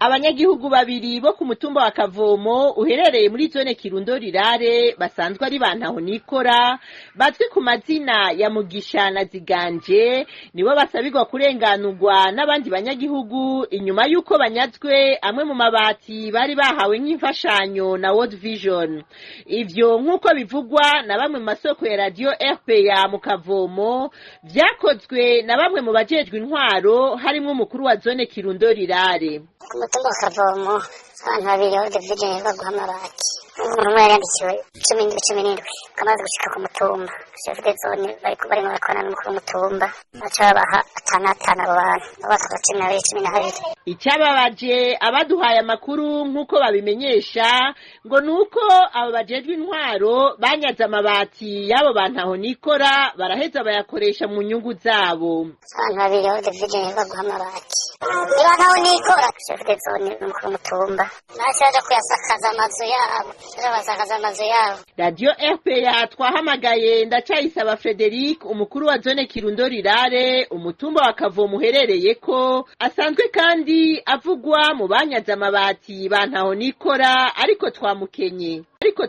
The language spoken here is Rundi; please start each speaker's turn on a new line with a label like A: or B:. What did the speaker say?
A: Abanyagihugu babiri bo ku mutumba wa Kavomo uherereye muri zone Kirundo Rirare basanzwe ari bantaho nikora bazwi ku mazina ya Mugisha na Ziganje nibo basabirwa kurenganurwa n'abandi banyagihugu inyuma y'uko banyazwe amwe mu mabati bari bahawe nk'imfashanyo na World Vision. Ivyo nk'uko bivugwa na bamwe mu masoko ya radio RPA mu Kavomo vyakozwe na bamwe mu bajejwe intwaro harimwo umukuru wa zone Kirundo Rirare.
B: Ku mutumba wa Kavomo abantu babiri World Vision baguha amabati, umuntu umwe yari yandikiwe 17 17 amaze gushika ku mutumba, chef de zone bariko barimo bakorana n'umukuru w'umutumba, baca babaha atanu atanu abo bantu babatwara 12 12.
A: Icyababaje abaduhaye amakuru nk'uko babimenyesha ngo nuko abo bajejwe intwaro banyaze amabati y'abo bantu aho nikora baraheza bayakoresha mu nyungu zabo.
B: Abantu babiri World Vision baguha amabati niba ntaho nikora, chef de zone n'umukuru w'umutumba baca baja kuyasakaza amazu yabo, baca basakaza amazu yabo.
A: Radio RPA twahamagaye Ndacayisaba Frederic, umukuru wa zone Kirundo Rirare, umutumba wa Kavomo uherereye ko asanzwe kandi avugwa mu banyaze amabati bantaho nikora, ariko twamukenye ariko.